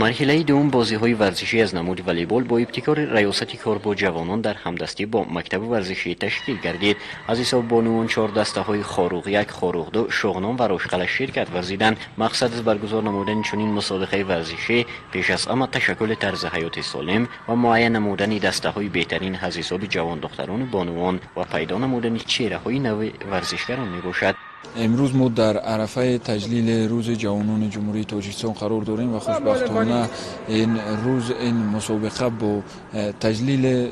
Марҳилаи дуввум бозиҳои варзишӣ аз намуди волейбол бо ибтикори Раёсати кор бо ҷавонон дар ҳамдастӣ бо мактаби варзишӣ ташкил гардид. Аз ҳисоби бонувон чор дастаҳои Хоруғ як, Хоруғ ду, Шуғнон ва Рошқала ширкат варзиданд. Мақсад аз баргузор намудани чунин мусобиқаи варзишӣ пеш аз ҳама ташаккули тарзи ҳаёти солим ва муайян намудани дастаҳои беҳтарин аз ҳисоби ҷавондухтарону бонувон ва пайдо намудани чеҳраҳои нави варзишгарон мебошад. Имрӯз мо дар арафаи таҷлили Рӯзи ҷавонони Ҷумҳурии Тоҷикистон қарор дорем ва хушбахтона ин рӯз, ин мусобиқа бо таҷлили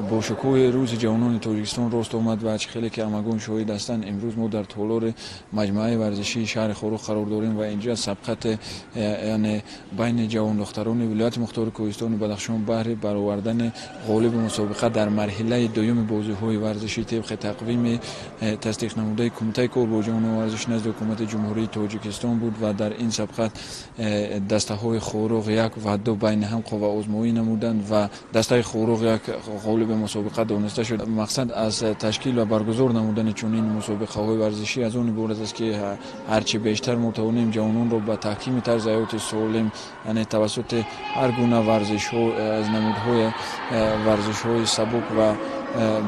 бо шукӯҳи Рӯзи ҷавонони Тоҷикистон рост омад. Ва чӣ хеле ки ҳамагон шоҳид ҳастанд, имрӯз мо дар толори маҷмӯаи варзишии шаҳри Хоруғ қарор дорем ва инҷа сабқате, яъне байни ҷавондухтарони вилояти мухтори Кӯҳистони Бадахшон баҳри баровардани ғолиби мусобиқа дар марҳилаи дуюми бозиҳои варзишӣ тибқи тақвими тасдиқнамудаи Кумитаи кор бо ҷавонон варзиш назди Ҳукумати Ҷумҳурии Тоҷикистон буд. Ва дар ин сабқат дастаҳои Хоруғ як ва ду байни ҳам қувваозмоӣ намуданд ва дастаи Хоруғ як ғолиби мусобиқа дониста шуд. Мақсад аз ташкил ва баргузор намудани чунин мусобиқаҳои варзишӣ аз он иборат аст, ки ҳарчи бештар мо тавонем ҷавононро ба таҳкими тарзи ҳаёти солим, яъне тавассути ҳар гуна варзишҳо аз намудҳои варзишҳои сабук ва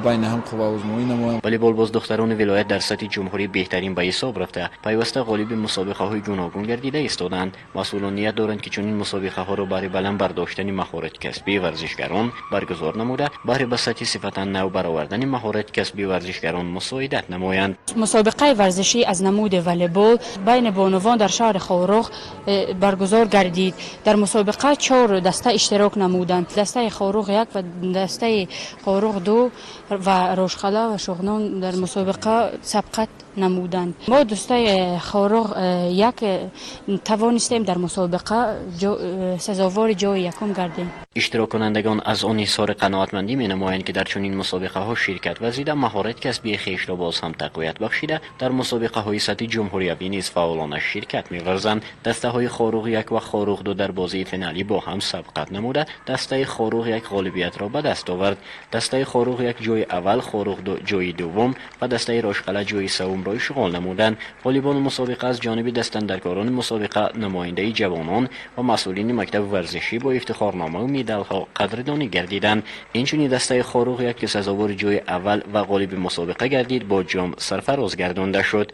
байни ҳам қувваозмоӣ намоянд. Волейболбоз духтарони вилоят дар сатҳи ҷумҳурӣ беҳтарин ба ҳисоб рафта, пайваста ғолиби мусобиқаҳои гуногун гардида истоданд. Масъулон ният доранд, ки чунин мусобиқаҳоро баҳри баланд бардоштани маҳорати касбии варзишгарон баргузор намуда, баҳри ба сатҳи сифатан нав баровардани маҳорати касбии варзишгарон мусоидат намоянд. Мусобиқаи варзишӣ аз намуди волейбол байни бонувон дар шаҳри Хоруғ баргузор гардид. Дар мусобиқа чор даста иштирок намуданд: дастаи Хоруғ як ва дастаи Хоруғ ду ва Рошқала ва Шуғнон дар мусобиқа сабқат намуданд. Мо, дастаи Хоруғ як, тавонистем дар мусобиқа сазовори ҷои якум гардем. Иштироккунандагон аз он изҳори қаноатмандӣ менамоянд, ки дар чунин мусобиқаҳо ширкат варзида, маҳорати касбии хешро боз ҳам тақвият бахшида, дар мусобиқаҳои сатҳи ҷумҳуриявӣ низ фаъолона ширкат меварзанд. Дастаҳои Хоруғ як ва Хоруғ ду дар бозии финалӣ бо ҳам сабқат намуда, дастаи Хоруғ як ғолибиятро ба даст овард. Дастаи Хоруғ як ҷои аввал, Хоруғ ду ҷои дуввум ва дастаи Рошқала ҷои севумро ишғол намуданд. Ғолибони мусобиқа аз ҷониби дастандаркорони мусобиқа, намояндаи ҷавонон ва масъулини мактаби варзишӣ бо ифтихорномаву медалҳо қадрдонӣ гардиданд. Инчунин дастаи Хоруғ як, ки сазовори ҷои аввал ва ғолиби мусобиқа гардид, бо ҷом сарфароз гардонда шуд.